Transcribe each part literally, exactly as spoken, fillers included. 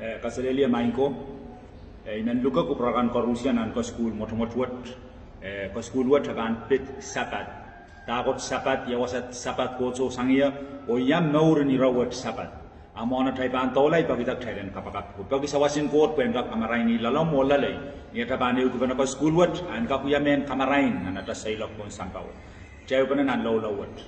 Eh, kaselehlie maing ko. Eh, I men luke kupwur akan koarusie nan kasukuhl mwotomwot wet. Eh, kasukuhl wet e pahn pid Sapad. Dahkot Sapad, ia wasa Sapad Koht sohte sang ie, oh ia mour en ire wet Sapad. A mwohn atail pahn doula, I peki kitail en kapakap. I peki sawas en Koht pwehn kak kamaraini loalomw oh loalei. Ni atail pahn ehukipene kasukuhl wet, en kak wia mehn kamarain nan atail seiloak pohn sampah wet. Kitail ehupene nan loulou wet.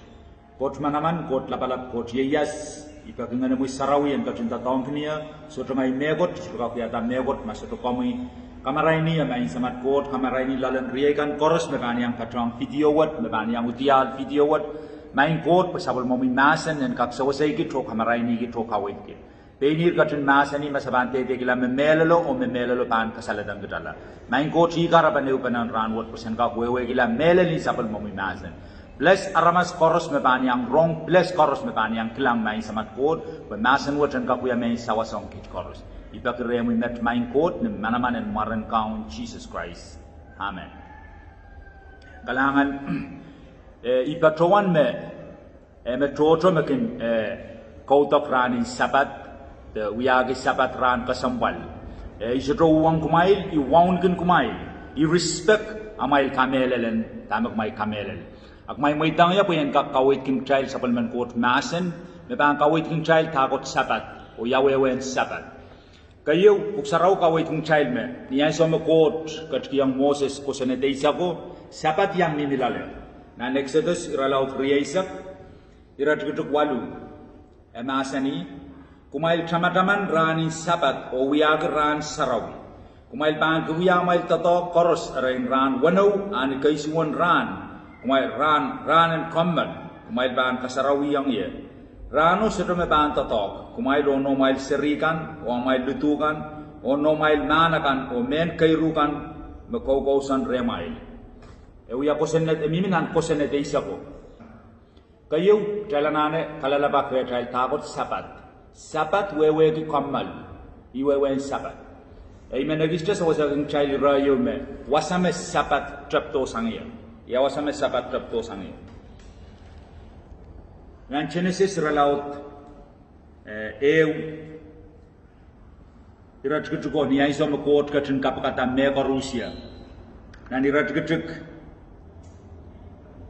Koht manaman, Koht lapalap, Koht ieias, I peki Ngehnomwi Sarawi en ketin doadoahngkin ie, sohte ngehi mehkot, I sohte kak wiahda mehkot ma sohte komwi. Kamaraini ie maing Samat Koht, kamaraini loalen riei kan koaros me pahn iang patohng video wet, me pahn iang udiahl video wet. Maing Koht, pwe sapwellimomwi mahsen en kak sewesei kit oh kamaraini kit oh kaweid kit. Pein ihr ketin mahsanih ma se pahn dehdehkihla me mehlelo oh me mehlelo pahn kasaledek kitala. Maing Koht, ih kahrepen ehupenen rahn wet pwe sen kak wehwehkihla mehlel en sapwellimomwi mahsen. Bless aramas koaros me pahn iang rong, bless koaros me pahn iang kilang maing Samat Koht, pwe mahsen wet en kak wia mehn sawas ong kit koaros. I peki rehmwi met maing Koht ni manaman en mwaren Kaun Sises Krais. Amen. Kalahngan, eh, I patohwan me eh, me tohto me kin, eh, kaudok rahn en Sapad, de wiahki Sapad rahn kesempwal. Eh, I sohte uhwong kumwail, I wauneki kumwail, I respect amwail kamehlel en dahme kumwail kamehlel. A kumwail mweidohng ie pwe I en kak kaweidki kitail sapwellimen Koht mahsen, me pahn kaweidki kitail dahkot Sapad, oh ia wehwehn Sapad. Keieu, Pwuhk Sarawi kaweidki kitail me, ni ansou me Koht ketikihong Moses kosonned eiseko, Sapad iang mihmi loale. Nan Eksodos irelaud rieisek, iretikitik waluh, e mahsanih, kumwail tamataman rahn en Sapad oh wiahki rahn sarawi. Kumwail pahn kin wia amwail doadoahk koaros erein rahn weneu, a ni keisuwon rahn, kumwail rahn, rahn en kommoal, kumwail pahn kasarawihong ie. Rahno sohte me pahn doadoahk, kumwail oh noumwail seri kan, oh amwail lidu kan, oh noumwail mahn akan, oh mehn keiru kan me koukousoan rehmwail. E wia kosonned, e mihmi nan kosonned eiseko. Keieu, kitail anahne kalelapak rehtail dahkot Sapad. Sapad wehwehki kommoal. Ih wehwehn Sapad. Ei men ekiste sewesehkin kitail ire ieu me, wasa me Sapad tepdo sang ie. Ia wasa me Sapad tepdo sang ie. Nan Senesis irelaud, eh, ehu, iretikitik ko, ni ansou me Koht ketin kapikada mehkoarusie. Nan iretikitik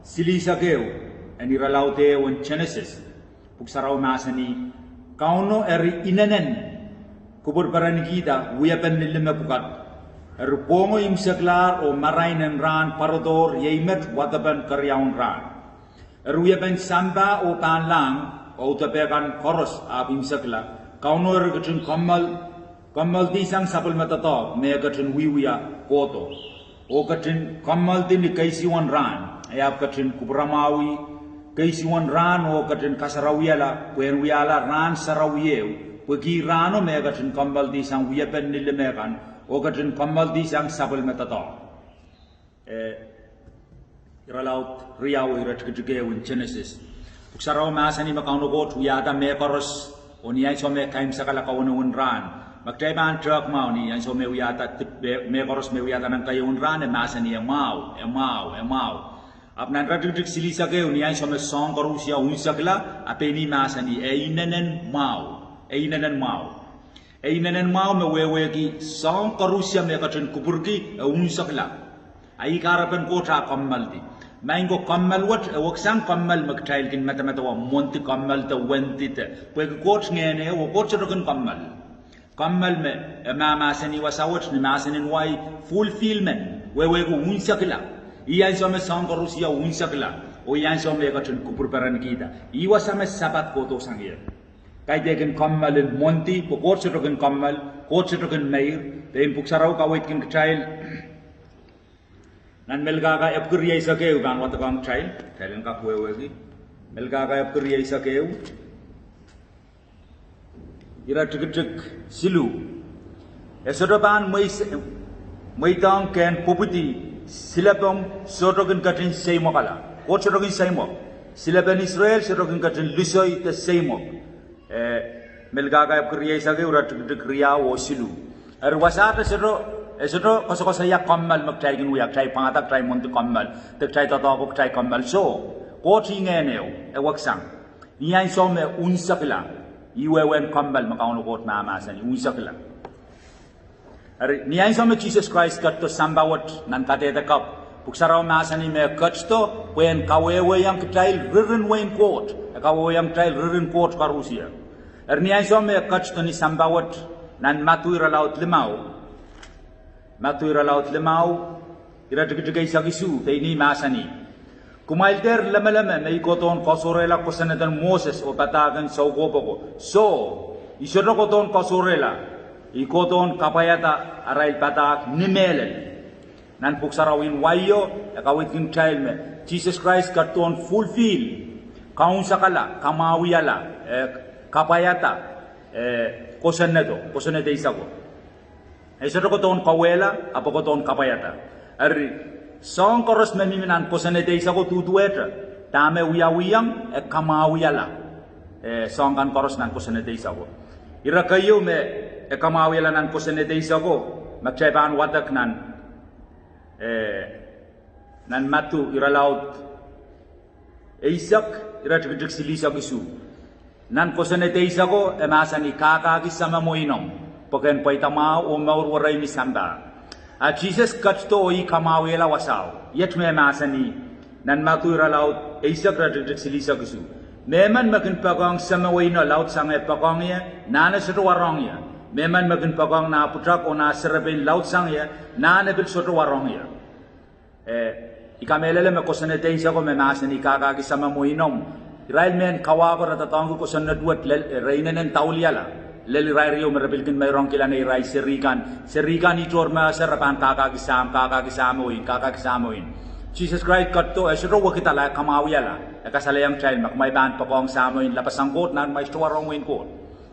silihsek ehu, en irelaud ehu en Senesis, Pwuhk Sarawi mahsanih, Kauno eri inenen kupwurperenkihda wiepen ni limepwukat. Eri pwongo imwseklahr oh marain en rahn pwarodohr iei met wadepen keriaun rahn. Eri wiepen sampah oh pahnlahng, audepe kan koaros ahpw imwsekla. Kauno eri ketin kommoal, kommoaldihsang sapwellime doadoahk me e ketin wiewia kohdo. Oh ketin kommoaldi ni keisuwon rahn, e ahpw ketin kupwuramwahwih keisuwon rahn oh ketin kasarawihala pwehn wiahla rahn sarawi ehu, pwehki rahno me e ketin kommoaldihsang wiepen ni lime kan, oh ketin kommoaldihsang sapwellime doadoahk. Eh, irelaud riau, iretikitik ehu en Senesis. Pwuhk Sarawi mahsanih me Kauno Koht wiahda mehkoaros, oh ni ansou me kaimwisekala kawenewen rahn. Ma kitail pahn tehk mwahu ni ansou me wiahda, mehkoaros me wiahda nan keieun rahn, e mahsanih e mwahu, e mwahu, e mwahu. Ahpw nan iretikitik silihsek ehu, ni ansou me soahng koaros ia unsekla, a pein ih mahsanih e inenen mwahu, e inenen mwahu. E inenen mwahu me wehwehki soahng koaros ia me ketin kupwurki e unsekla. A ih kahrepen Koht ah kommoaldi. Maing ko, kommoal wet e weksang kommoal me kitail kin medemedewe, mwohndi kommoal de wendi de. Pwehki Koht ngehn ehu oh Koht sohte kin kommoal. Kommoal me e mahmahsanih wasa wet ni mahsen en wai, fulfillment, wehwehki unsekla. Ih ansou me soahng koaros ia unsekla, oh ih ansou me e ketin kupwurperenkihda. Ih wasa me Sapad kohdo sang ie. Kaidehkin kommoal en mwohndi, pwe Koht sohte kin kommoal, Koht sohte kin meir, pein Pwuhk Sarawi kaweidkin kitail nan Melkahka epwiki rieisek ehu, pahn wadekohng kitail, kitail en kak wehwehki. Melkahka epwiki rieisek ehu, iretikitik siluh. E sohte pahn mweis-, mweidohng kehn pwupwidi, silepen sohte kin ketin seimwokala. Koht sohte kin seimwok. Silepen Israel sohte kin ketin lisoi de seimwok. Eh, Melkahka epwiki rieisek ehu, iretikitik riau oh siluh. Eri wasaht e sohte, e sohte koasokoasoia kommoal me kitail kin wia, kitail pwangada kitail mwohndi kommoal, de kitail doadoahko kitail kommoal. Soh, Koht ih ngehn ehu, e weksang. Ni ansou me unsekla, Ih wehwehn kommoal me Kauno Koht mahmahsanih, unsekla. Eri, ni ansou me Sises Krais ketido sampah wet nan kadehde kapw, Pwuhk Sarawi mahsanih me e ketido pwehn kawehwehiong kitail ririn wehin Koht, e kawehwehiong kitail ririn Koht koaros. Eri ni ansou me e ketido ni sampah wet nan Madiu irelaud limau, Madiu irelaud limau, iretikitik eisek isuh, pein ih mahsanih: Kumwail dehr lemeleme me I kohdohn koasoarehla kosonneden Moses oh padahk en soukohp oko. Soh, I sohte kohdohn koasoarehla, I kohdohn kapwaiada arail padahk ni mehlel. Nan Pwuhk Sarawi en waio, e kaweidki kitail me Sises Krais ketidohn fulfill, kaunsekala, kamwahuwihala, eh, kapwaiada, eh, kosonnedo, kosonned eiseko. E sohte kohdohn kauwehla, ahpw e kohdohn kapwaiada. Eri, soahng koaros me mihmi nan kosonned eiseko duduwehte, dahme wiawihong, e kamwahuwihala, eh, soahng kan koaros nan kosonned eiseko. Ire keieu me e kamwahuwihala nan kosonned eiseko, me kitail pahn wadek nan, eh, nan Madiu irelaud eisek, iretikitik silihsek isuh. Nan kosonned eiseko, e mahsanih, Kahkahki semem oh inom, pwe ke en pweida mwahu oh mour werei ni sampah. A Sises ketido oh ih kamwahuwihala wasao. Iet me e mahsanih, nan Madiu irelaud eisek, iretikitik silihsek isuh: Mehmen me kin poakohng seme oh ino laud sang eh poakohng ie, nahne sohte warohng ie. Mehmen me kin poakohng nah pwutak oh nah serepein laud sang ie, nahne pil sohte warohng ie. Eh, I kamehlele me kosonned eiseko me mahsanih kahkahki semem oh inom, irail mehn kawa ko re doadoahngki kosonned wet lel, eh, re inenen dauliala. Lel irair ieu me re pil kin meirongkihla neirail seri kan, seri kan ihte me re pahn kahkahki Sahm, kahkahki Sahmo in, kahkahki Sahmo in. Sises Krais ketido, e sohte wekidala, e kamwahuwihala. E kasalehiong kitail me kumwail pahn poakohng Sahmo in, lapasang Koht, nan kumwail sohte warohng wehin Koht.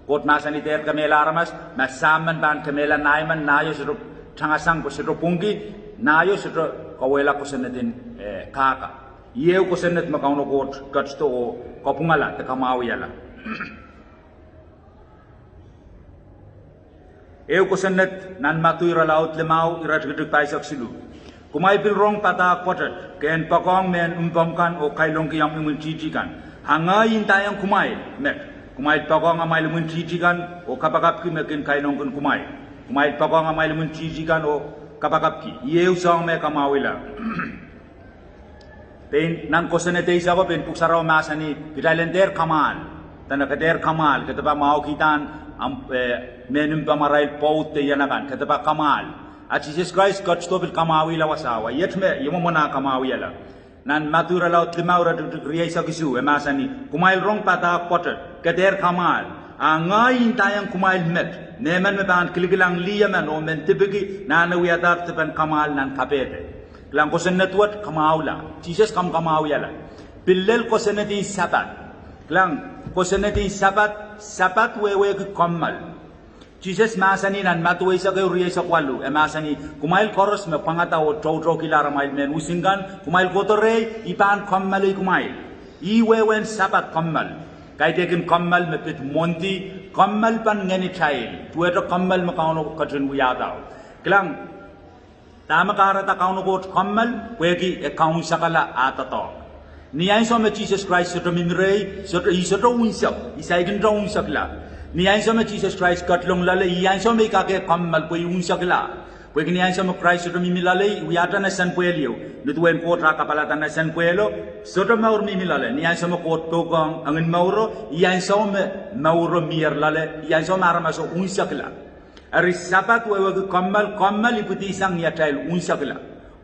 Koht mahsanih dehr kemehla aramas, ma Sahm men pahn kemehla nah men, nah ieu sohte tangasang pwe sohte pwungki, nah ieu sohte kauwehla kosonned en, eh, kahka. Ih ehu kosonned me Kauno Koht ketido oh kapwungala de kamwahuwihala. Ehu kosonned nan Madiu irelaud limau, iretikitik pahisek siluh: Kumwail pil rong padahk pwoatet, ke en poakohng mehn mpomw kan oh kailongki omw imwintihti kan. A ngehi ndaiong kumwail met, kumwail poakohng amwail imwintihti kan oh kapakapki me kin kailongkin kumwail. Kumwail poakohng amwail imwintihti kan oh kapakapki. Ih ehu soahng me kamwahuwihala. Pein nan kosonned eiseko, pein Pwuhk Sarawi mahsanih kitail en dehr kamwahl. Dene ke dehr kamwahl, ke dehr pahn mwahuki dahn, amw, eh, mehn mpomw arail pwoud de iena kan, ke dehr pahn kamwahl. A Sises Krais ketido pil kamwahuwihala wasao. Iet me, ih mwomwen ah kamwahuwihala. Nan Madiu irelaud limau, iretikitik rieisek isuh, e mahsanih, Kumwail rong padahk pwoatet, ke dehr kamwahl. A ngehi ndaiong kumwail met, mehmen me pahn kilikilang lih emen oh men dipiki, nahne wiadahr dipen kamwahl nan kapehde. Kilang, kosonned wet kamwahula. Sises kamwakamwahuwihala. Pil lel kosonned en Sapat. Kilang, kosonned en Sapat, Sapat wehwehki kommoal. Sises mahsanih nan Madiu eisek ehu, rieisek waluh, e mahsanih, Kumwail koaros me pwangada oh toutoukihla amwail mehn usin kan, kumwail kohdo rehi, I pahn kommoalei kumwail. Ih wehwehn Sapat kommoal. Kaidehkin kommoal me pid mwohndi, kommoal pahn ngenitail, duwehte kommoal me Kauno ketin wiahda. Kilang, dahme kahrehda Kauno Koht kommoal? Pwehki e kaunsekala ah doadoahk. Ni ansou me Sises Krais sohte mihmi rehi, sohte, ih sohte unsek, ih saikinte unsekla. Ni ansou me Sises Krais ketilong loale, ih ansou me I kak kommoal pwe I unsekla. Pwehki ni ansou me Krais sohte mihmi loale, I wiahte nesen pwehl ieu. Nin duwen Koht ah kapalada nesen pwehlo, sohte mour mihmi loale. Ni ansou me Koht pwukoahng engin mouro, ih ansou me mouro mier loale, ih ansou me aramaso unsekla. Eri Sapat wehwehki kommoal, kommoal ipwidi sang ni atail unsekla.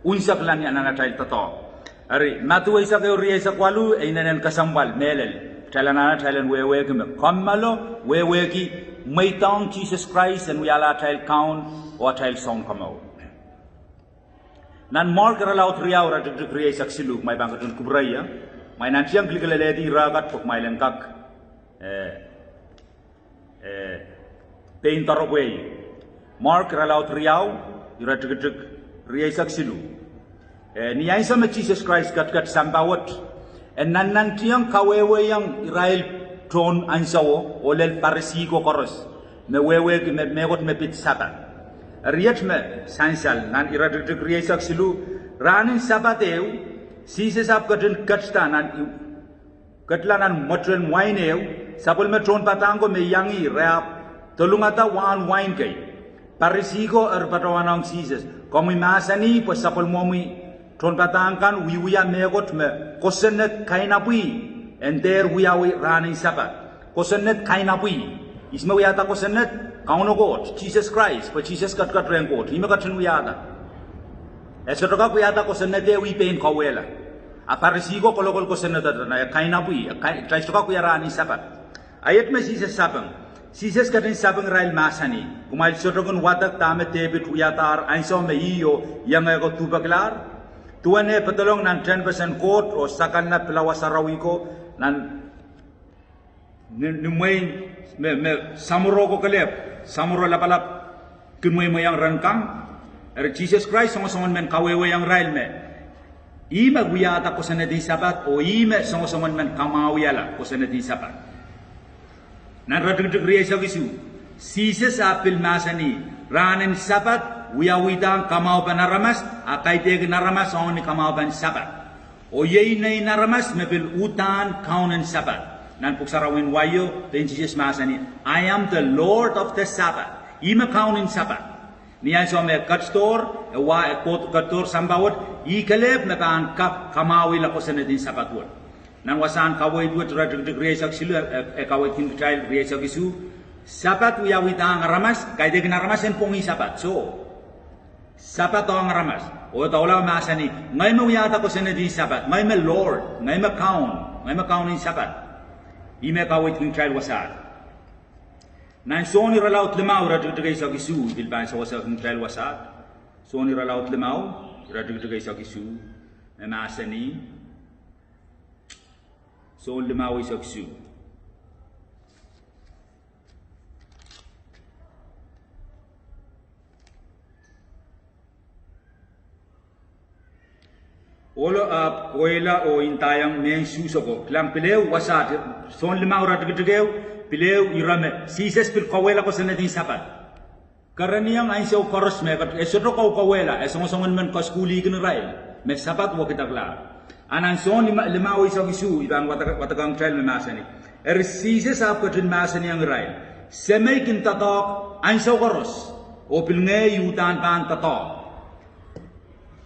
Unsekla ni anahn atail doadoahk. Eri Madiu eisek ehu, rieisek waluh, e inenen kesempwal mehlel. Kitail anahne kitail en wehwehki me kommoalo wehwehki mweidohng Sises Krais en wiahla atail Kaun oh atail Sounkomour. Nan Mark irelaud riau, iretikitik rieisek siluh, kumwail pahn ketin kupwure ie. Kumwail nantihong kilikilaledi ire kat pwe kumwail en kak, eh, eh, pein doaropwe. Mark irelaud riau, iretikitik rieisek siluh. Eh, ni ansou me Sises Krais ketiket sampah wet, e nannantihong kawehwehiong irail tohn ansowo oh lel Parisi ko koaros, me wehwehki me, mehkot me pid Sapat. Eri iet me sansal nan iretikitik rieisek siluh: Rahn en Sapat ehu, Sises ahpw ketin ketida nan, ketila nan mwetwen wain ehu, Sapwellime tohnpadahk ko me iang ih, re ahpw dolungada wahn wain kei. Parisi ko eri patohwanohng Sises, komwi mahsanih pwe sapwellimomwi tohnpadahk kan wiewia mehkot me kosonned kainapwih en dehr wiawi rahn en Sapad. Kosonned kainapwih. Ihs me wiahda kosonned? Kauno Koht, Sises Krais, pwe Sises ketiket rehn Koht. Ih me ketin wiahda. E sohte kak wiahda kosonned ehu ih pein kauwehla. A Parisi ko kolokol kosonned, e kainapwih, e kai-, kitail sohte kak wia rahn en Sapad. A iet me Sises sapeng. Sises ketin sapeng irail mahsanih, kumwail sohte kin wadek dahme Depit wiadahr ansou me ih oh iengehko duhpekilahr? Duwen eh pedolong nan tehnpesen koht oh sakanna pilawa sarawi ko nan ni, ni mwein me, me samworo ko kelehpw, samworo lapalap kin mweimweiong ren kang. Eri Sises Krais songosongen men kawehwehiong irail me ih me wiahda kosonned en Sapad oh ih me songosongen men kamwahwihala kosonned en Sapad. Nan iretikitik rieisek isuh, Sises ahpw pil mahsanih, rahn en Sapad wiawidahn kamwahupen aramas, a kaidehkin aramas ong ni kamwahupen Sapad. Oh iei nein aramas me pil uhdahn kaun en Sapad. Nan Pwuhk Sarawi en waio, pein Sises mahsanih, I am the Lord of the Sabbath. Ih me kaun en Sapad. Ni ansou me e ketidohr, e wa, e ketidohr sampah wet, ih kelehpw me pahn kak kamwahwihla kosonned en Sapad wet. Nan wasahn kaweid wet, iretikitik rieisek siluh, e, e kaweidkin kitail rieisek isuh, Sapad wiawidahn aramas, kaidehkin aramas en pwongih Sapad, soh. Sapad ong aramas, oh e doula mahsanih, ngehi me wiahda kosonned en Sapad, ngehi me Lord, ngehi me kaun, ngehi me kaun en Sapad. Ih me kaweidkin kitail wasaht. Nan Sohn irelaud limau iretikitik eisek isuh, I pil pahn sewesehkin kitail wasaht. Sohn irelaud limau iretikitik eisek isuh, me mahsanih, Sohn limau eisek isuh. Ohlo ahpw kohla oh ndaiong mehn Suhs oko, kilang, pil ehu wasaht, Sohn limau iretikitik ehu, pil ehu ire me Sises pil kauwehla kosonned en Sapad. Kereniong ansou koaros me e sohte kaukauwehla, e songosongen men kasukuhlihkin irail me Sapad wekideklahr. A nan Sohn limau eisek isuh, I pahn wadek, wadekohng kitail me mahsanih, eri Sises ahpw ketin mahsanihong irail, Semei kin doadoahk ansou koaros, oh pil ngehi uhdahn pahn doadoahk.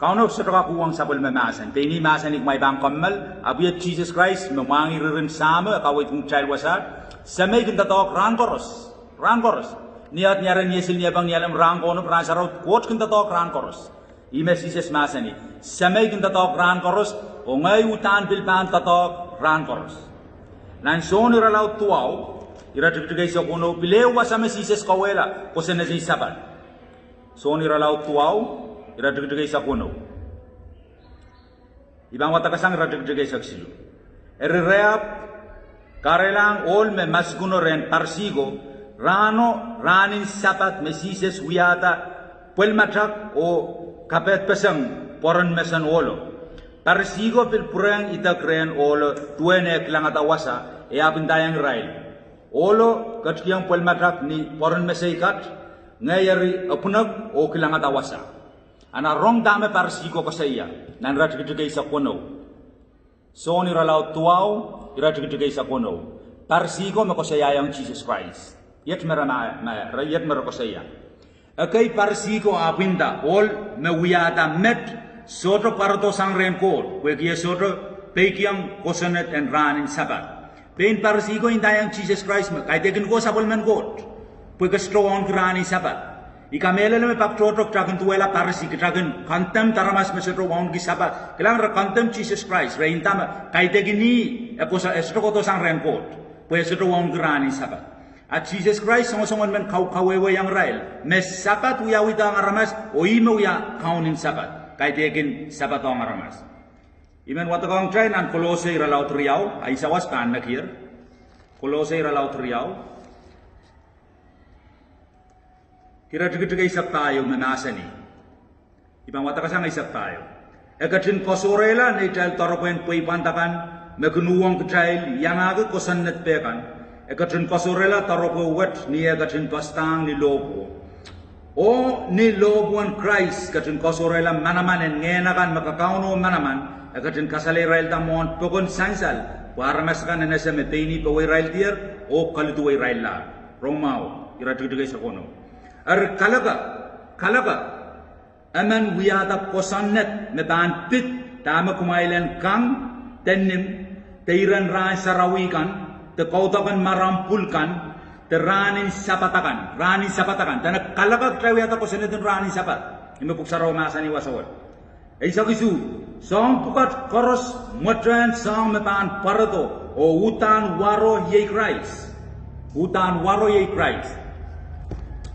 Kauno sohte kak uhwong sapwellime mahsen. Pein ih mahsanih kumwail pahn kommoal, ahpw iet Sises Krais me mwahngih ririn Sahmo, e kaweidkin kitail wasaht, Semei kin doadoahk rahn koaros, rahn koaros. Ni at, ni aren, ni esil, ni epeng, ni alem, rahn kohnop, rahn sarawi, Koht kin doadoahk rahn koaros. Ih me Sises mahsanih, Semei kin doadoahk rahn koaros, oh ngehi uhdahn pil pahn doadoahk rahn koaros. Nan Sohn irelaud duwau iretikitik eisek weneu, pil ehu wasa me Sises kauwehla kosonned en Sapad. Sohn irelaud duwau iretikitik eisek weneu. I pahn wadek sang iretikitik eisek siluh. Eri re ahpw kahrehlahng ohl me masikuno rehn Parisi ko, rahno, rahn en Sapad me Sises wiahda pwelmatak oh kapehdpeseng pwoaren mesen ohlo. Parisi ko pil pwurehng idek rehn ohlo duwen eh kilangada wasa, e ahpw ndaiong irail, Ohlo ketikihong pwelmatak ni pwoaren mesei kat, ngehi eri epwunek oh kilangada wasa. A na rong dahme Parisi ko koasoia nan iretikitik eisek weneu. Sohn irelaud duwau iretikitik eisek weneu. Parisi ko me koasoiaiong Sises Krais. Iet me re ma, ma, re, iet me re koasoia. Ekei Parisi ko ahpw nda, ohl me wiahda met sohte pwarodo sang rehn Koht, pwehki e sohte peikiong kosonned en rahn en Sapad. Pein Parisi ko ndaiong Sises Krais me, kaidehkin ko sapwellimen Koht, pwe ke sohte wauneki rahn en Sapad. I kamehlele me pak tohto kitail kin duwehla Parisi, kitail kin condemn aramas me sohte wauneki Sapad. Kilang, re condemn Sises Krais, re nda me kaidehkin ih e sohte kohdo sang rehn Koht, pwe e sohte wauneki rahn en Sapad. A Sises Krais songosongen men kau, kawewehiong irail me Sapad wiawidohng aramas, oh ih me wia kaun en Sapad, kaidehkin Sapad ong aramas. I men wadekohng kitail nan Kolose irelaud riau, a I sawas pahn nekier. Kolose irelaud riau iretikitik eisek pahieu me mahsanih, I pahn wadek sang eisek pahieu. E ketin koasoarohrla neitail doaropwehn pweipwand akan me kin uhwong kitail iangahki kosonned peh kan. E ketin koasoarohrla doaropwe wet ni eh ketin poasoadahng ni lohpwuo. Oh ni lohpwuon Krais ketin koasoarohrla manaman en ngehn akan me kakaun oh manaman, e ketin kasalehiong irail mwohn pokon sansal Pwe aramas akan en ese me pein ih powe irail dier, oh koluduwe irail lahr. Rong mwahu, iretikitik eisek weneu. Eri kalaka, kalaka, emen wiahda kosonned me pahn pid dahme kumwail en kang, de nim, de iren rahn sarawi kan, de kaudok en maram pwul kan, de rahn en Sapad akan, rahn en Sapad akan. Dene kalaka kitail wiahda kosonned en rahn en Sapad. Ih me Pwuhk Sarawi mahsanih wasa wet. Eisek isuh, soahng pwukat koaros, mwetehn soahng me pahn pwarodo, oh uhdahn waro iei Krais. Uhdahn waro iei Krais.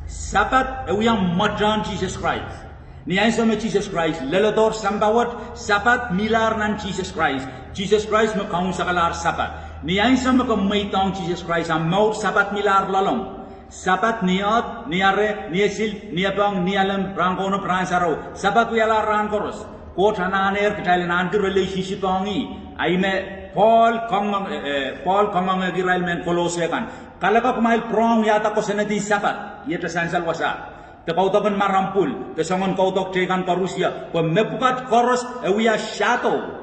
Sapad e wia mwetehn Sises Krais. Ni ansou me Sises Krais leledohr sampah wet, Sapad mihlahr nan Sises Krais. Sises Krais me kaunsekalahr Sapad. Ni ansou me ke mweidohng Sises Krais, a mour Sapad mihlahr loalomw. Sapad ni oahd, ni are, ni esil, ni epeng, ni alem, rahn kaunop, rahn sarawi. Sapad wialahr rahn koaros. Koht anahnehr kitail en ahneki relationship ong ih. A ih me Pohl kangoang, eh, Pohl kangoangehki irail mehn Kolose kan. Kalaka kumwail pwurehng wiahda kosonned en Sapad. Iet sansal wasa. De kaudok en maram pwul, de soangen kaudok teikan koarusie. Pwe mepwukat koaros e wia shadow.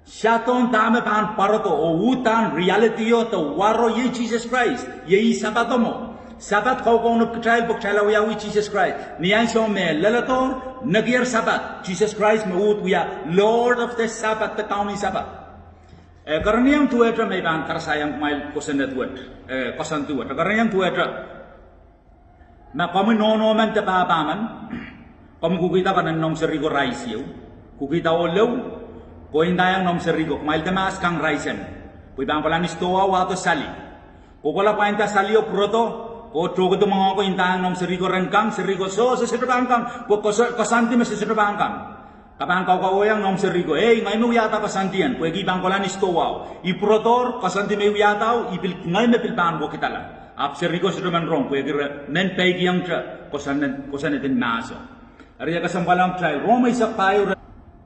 Shadow en dahme pahn pwarodo, oh uhdahn reality o de waro iei Sises Krais, iei Sapad mwo. Sapad kaukaunop kitail pwe kitail wiawi Sises Krais. Ni ansou me leledohr, nekier Sapad, Sises Krais me uhd wia Lord of the Sabbath, de Kaun en Sapad. E kerenieng duwehte me I pahn karasaiong kumwail kosonned wet, eh, koasoandi wet. E kerenieng duwehte. Ma komwi nohno men de pahpa men, komw kukida kenen noumw serihko rais ieu, kukida oh leu, ko ndaiong noumw serihko, kumwail de mahs kang rais en, pwe I pahn kohla ni sidohwa wahdo sali. Ko kohla pwainda salio pwurodo, ko tohkedi mengehko ndaiong noumw serihko ren kang, serihko soh, se sohte pahn kang, pwe koasoandi me se sohte pahn kang. Ke pahn kaukaweiong noumw serihko, ei, ngehi me wiahda koasoandi en, pwehki I pahn kohla ni sidohwao. I pwurodohr, koasoandi me I wiahdao, I pil, ngehi me pil pahn wekidala. Ahpw serihko sohte men rong, pwehki re men peikiongte kosonned, kosonned en mahso. Eri e kesempwal ong kitail, Rom eisek pahieu,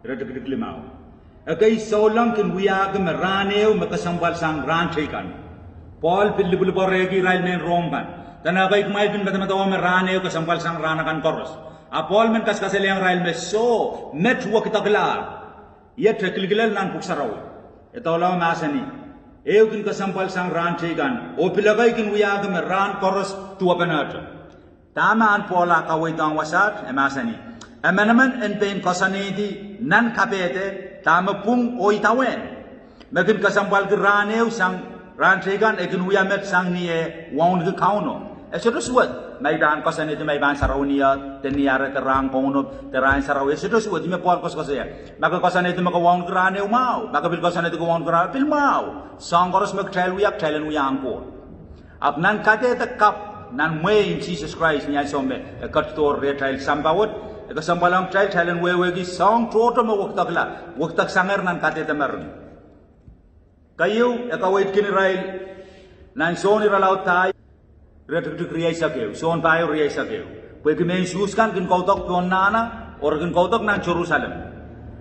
iretikitik limau. Ekei souleng kin wiahki me rahn ehu me kesempwal sang rahn teikan. Pohl pil lipwelipwerehki irail mehn Rom kan. Dene ekei kumwail kin medemedewe me rahn ehu kesempwal sang rahn akan koaros. A Pohl men kaskasalehiong irail me soh, met wekidekla. Iet e kilkilel nan Pwuhk Sarawi. E doula mahsanih, ehu kin kesempwal sang rahn teikan, oh pil ekei kin wiahki me rahn koaros duwepenehte. Dahme ahn Pohl ah kaweidohng wasaht, e mahsanih, emenemen en pein koasoanehdi nan kapehde dahme pwung oh idawehn. Me kin kesempwalki rahn ehu sang rahn teikan, e kin wia met sang ni eh wauneki Kauno. E sohte suwed ma I pahn koasoanehdi ma I pahn sarawi ni oahd, de ni are, de rahn kaunop, de rahn sarawi. E sohte suwed, ih me Pohl koasokoasoia. Ma ke koasoanehdi me ke wauneki rahn ehu, mwahu. Ma ke pil koasoanehdi ke wauneki rahn, pil mwahu. Soahng koaros me kitail wia, kitail en wiahiong Koht. Ahpw nan kadehde kapw, nan mwehin Sises Krais ni ansou me e ketidohr rehtail sampah wet, e kesempwal ong kitail, kitail en wehwehki soahng tohto me wekidekla, wekidek sangehr nan kadehde mering. Keieu, e kaweidkin irail nan Sohn irelaud pahieu, iretikitik rieisek ehu, Sohn pahieu rieisek ehu. Pwehki mehn Suhs kan kin kaudok pohn nahna, oh re kin kaudok nan Serusalem.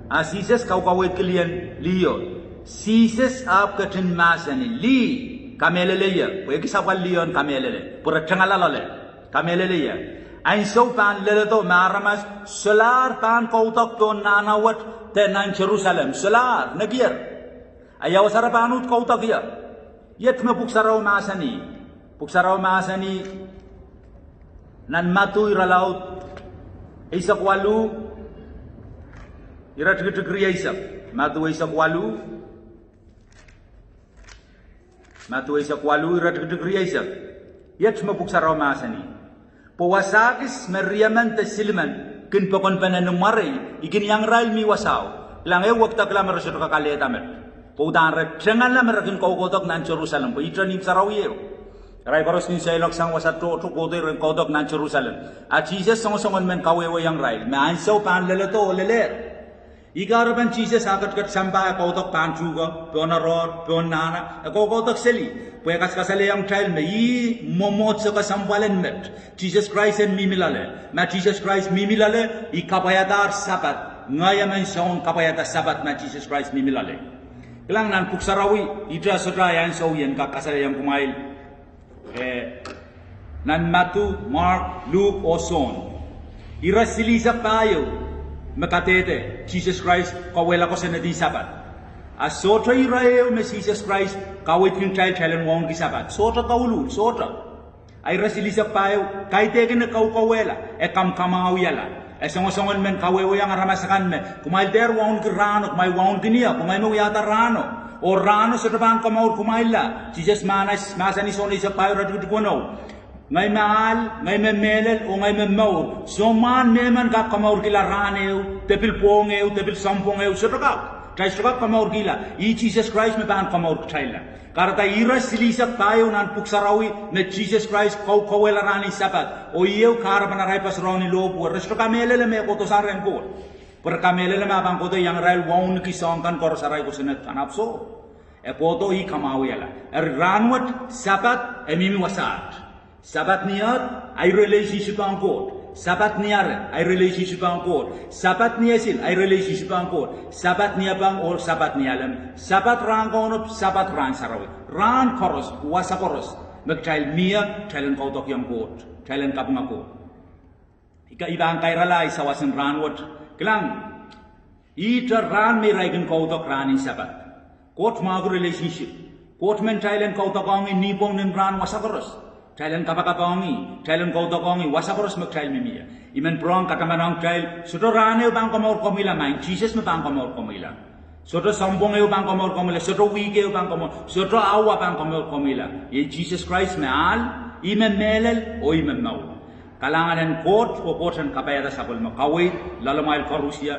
A Sises kaukaweidki lien liho. Sises ahpw ketin mahsanih, lih, kamehlele ie, pwehki sapwal liho en kamehlele, pwe re tengala loale, kamehlele ie. Ansou pahn leledo me aramas solahr pahn kaudok pohn nahna wet de nan Serusalem, solahr, nekier. A ia wasa re pahn uhd kaudok ie? Iet me Pwuhk Sarawi mahsanih. Pwuhk Sarawi mahsanih nan Madiu irelaud eisek waluh, iretikitik rieisek. Madiu eisek waluh, Madiu eisek waluh, iretikitik rieisek. Iet me Pwuhk Sarawi mahsanih. Pwe wasa kis me riemen de silimen kin pokonpene ni mwarei, I kin iang irail mi wasao. Kilang, e wekidekla me re sohte kak alehda met, pwe uhdahn re tengala me re kin kaukaudok nan Serusalem, pwe ihte nim sarawi ehu. Irail koaros kin seiloak sang wasa tohto, kohdo re kin kaudok nan Serusalem. A Sises songosongen men kawehwehiong irail me ansou pahn leledo oh lelehr. Ih kahrepen Sises ah ketiket sampah, e kaudok pahn tuhke pohn oaroahr, pohn nahna, e kaukaudok seli, pwe e kaskasalehiong kitail me ih mwomwohdiso kesempwal en met. Sises Krais en mihmi loale. Ma Sises Krais mihmi loale, I kapwaiadahr Sapad. Ngehi emen soun kapwaiada Sapad ma Sises Krais mihmi loale. Kilang, nan Pwuhk Sarawi, ihte sohte ansou I en kak kasalehiong kumwail, eh, nan Madiu, Mark, Luk oh Sohn. Ire silihsek pahieu me kadehde Sises Krais kauwehla kosonned en Sapad. A sohte ire ehu me Sises Krais kaweidki kitail, kitail en wauneki Sapad. Sohte, kauluhl, sohte. A ire silihsek pahieu, kaidehkin e kaukauwehla, e kamkamwahuwihala. E songosongen men kawehwehiong aramas akan me, kumwail dehr wauneki rahno, kumwail wauneki ni, kumwail me wiahda rahno. Oh rahno sohte pahn komour kumwailla. Sises mahsanih, mahsanih Sohn eisek pahieu, iretikitik weneu. Ngehi me ahl, ngehi me mehlel, oh ngehi me mour. Soumwahu mehmen kak komourkihla rahn ehu, de pil pwohng ehu, de pil sounpwong ehu, sohte kak. Kitail sohte kak komourkihla. Ih Sises Krais me pahn komour kitailla. Kahrehda ire silihsek pahieu nan Pwuhk Sarawi me Sises Krais kaukauwehla rahn en Sapad, oh ih ehu kahrepen arail pwarodo ni lohpwu, re sohte kamehlele me e kohdo sang rehn Koht. Pwe re kamehlele me e pahn kohdo iang irail wauneki soahng kan koaros, arail kosonned kan, ahpw soh. E kohdo ih kamwahuwihala. Eri rahnwet Sapad e mihmi wasaht. Sapad ni eht, ahi relationship ong Koht. Sapad ni ahr, ahi relationship ong Koht. Sapad ni esil, ahi relationship ong Koht. Sapad ni epeng oh Sapad ni alem. Sapad rahn kaunop, Sapad rahn sarawi. Rahn koaros, wasa koaros me kitail mie, kitail en kaudokiong Koht, kitail en kapinga Koht. I pahn kairala ahi sawas en rahnwet. Kilang, ihte rahn me irail kin kaudok rahn en Sapad. Koht mwahki relationship. Koht men kitail en kaudokiong ih nipwong, nin rahn, wasa koaros. Kitail en kapakap ong ih, kitail en kaudokiong ih wasa koaros me kitail mihmi ie. I men pwurehng kataman ong kitail, sohte rahn ehu pahn komour komwihla, maing, Sises me pahn komour komwihla. Sohte sounpwong ehu pahn komour komwihla, sohte wihk ehu pahn komour, sohte awa pahn komour komwihla. Iei Sises Krais me ahl, ih me mehlel, oh ih me mour. Kalahngan en Koht, oh Koht en kapaiada sapwellime. Kaweid loalamwail koarusie.